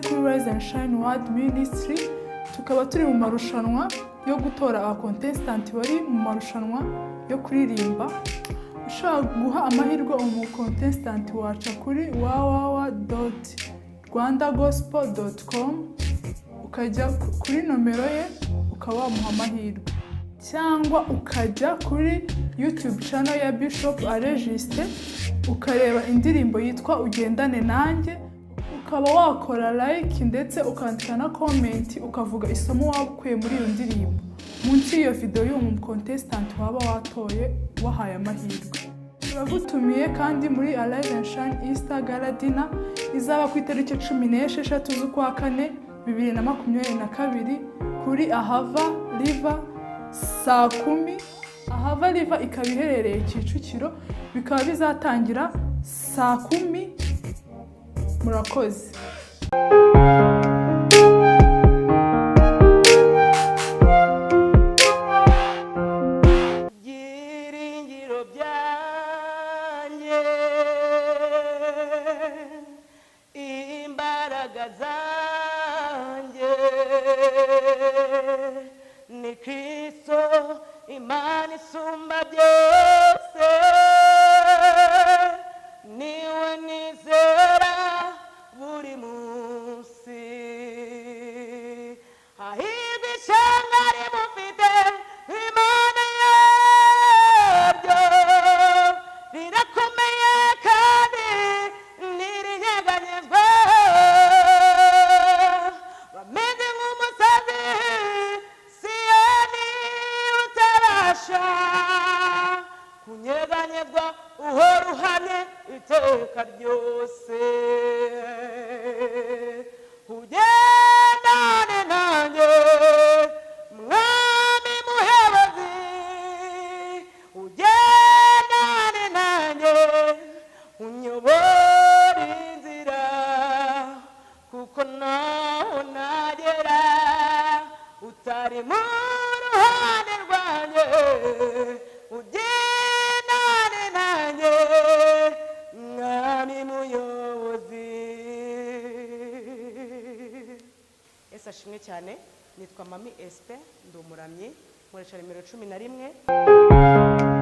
kuri Rise and Shine World Ministry. Tukaba turi mu marushanwa yo gutora aba contestant bari mu marushanwa yo kuririmba. Ushobora guha amahirwe umu contestant, waca kuri www.rwandagospel.com, ukajya kuri nomero ye, ukaba wamuha amahirwe, cyangwa ukajya kuri YouTube channel ya Bishop Aregiste, ukareba indirimbo yitwa "Ugendane Nanjye", ukaba wakora like ndetse ukandika na comment, ukavuga isomo waba ukuye muri iyo ndirimbo munsi y'iyo video y'uwo mu contestant waba watoye, wahaye amahirwe. Turagutumiye kandi muri Arise and Shine Easter Gala Dinner izaba ku itariki 16 z'ukwa kane 2022 kuri Ahava River saa 10. Ahava River ikaba iherereye Kicukiro, bikaba bizatangira saa 10. Murakoze. Byiringiro byanjye, imbaraga zanjye ni Kristo, Imana isumba byose, niwe nizera buri munsi. Hahirwa ishyanga rimufite Imana yaryo, rirakomeye kandi ntirinyeganyezwa, bameze nk'umusozi Siyoni utabasha kunyeganyezwa, uhora uhamye iteka ryose. Ugendane nanjye, Mwami muhebezi, ugendane nanjye, unyobore inzira, kuko naho nagera utari mu ruhande rwanjye. Ugendane nanjye, Mwami muyobozi. Yesu ashimwe cyane. Nitwa Mami Espe, ndi umuramyi, nkoresha nimero 11.